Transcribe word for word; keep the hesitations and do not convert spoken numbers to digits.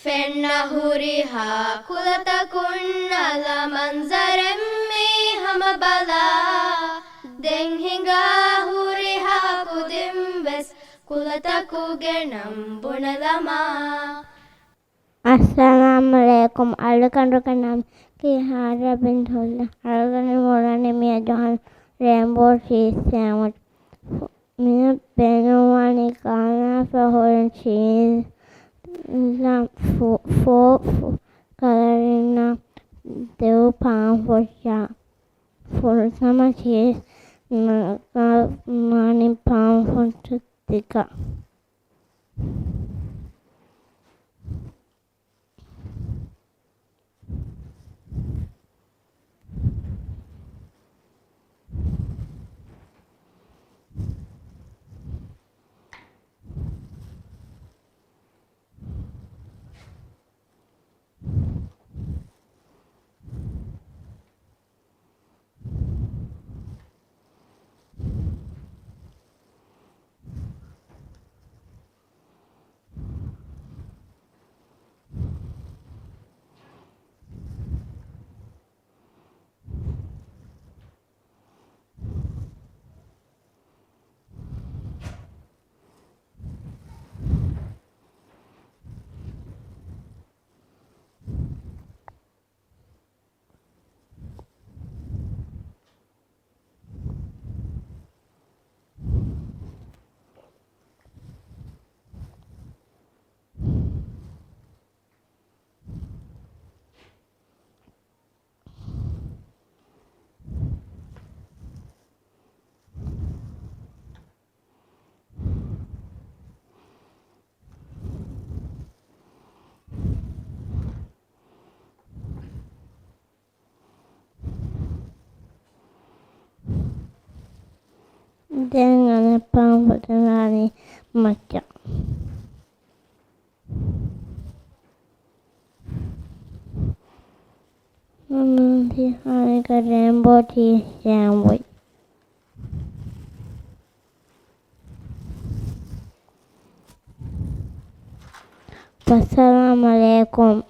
ފެންނަ ހުރިހާ ކުލަތަކުން އަލަ މަންޒަރެއް މީ ހަމަ ބަލާ. ދެން ހިނގާ ހުރިހާ ކުދިން ވެސް ކުލަތަކުގެ ނަން ބުނެލަމާ. އައްސަލާމް އަލައިކުމް. އަޅުގަނޑުގެ ނަން ކީ ހާރިޔާ ބިންތު ހުއްލަ. އަޅުގަނޑު މިއަދު ހަން ރޭންބޯ ޗީޒް ސޭންޑްވިޗް. މިއަށް ބޭނުންވަނީ ގާނާފަ ހުރި ޗީޒް، ފޯ، ފޯ، ފޯ ކަލަރިންނާ ދެއު ޕާން ފޮށާ. ފުރަތަމަ ޗީޒް ނަގާ މާނި ޕާން ފޮށު ދިގަ. ދެން އަނެއް ޕާން ފޮށުން ދާނީ މައްޗަށް. މި ހާނިގަ ރޭންބޯ ޗީޒް ސޭންޑްވިޗް. އައްސަލާމް އަލައިކުމް.